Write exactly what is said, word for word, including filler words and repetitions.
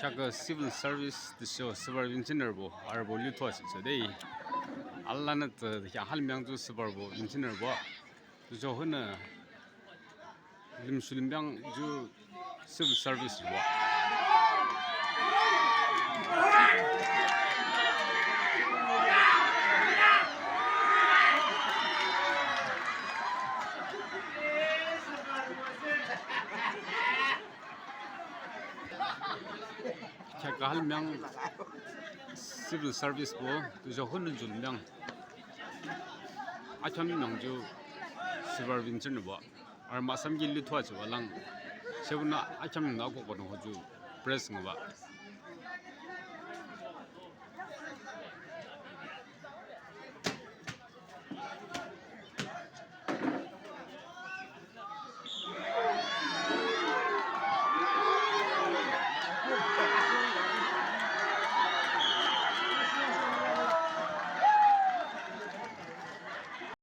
Kheakü civil service tüsho sübar vinjinürbo arübo lithua shihchoh de. Alanü tüsho Halmang ju sübarbo vinjinürbo. Tüsho hünü limshu limbang ju civil service bo. Kheakü Halmang civil service bo, tüsho hünü ju limbang. Akheam limbang ju sübar vinjinürbo. Arü mahsam ki lithua jihbah lang. Shepünü akheam limbang akokbanü hoju press ngübah.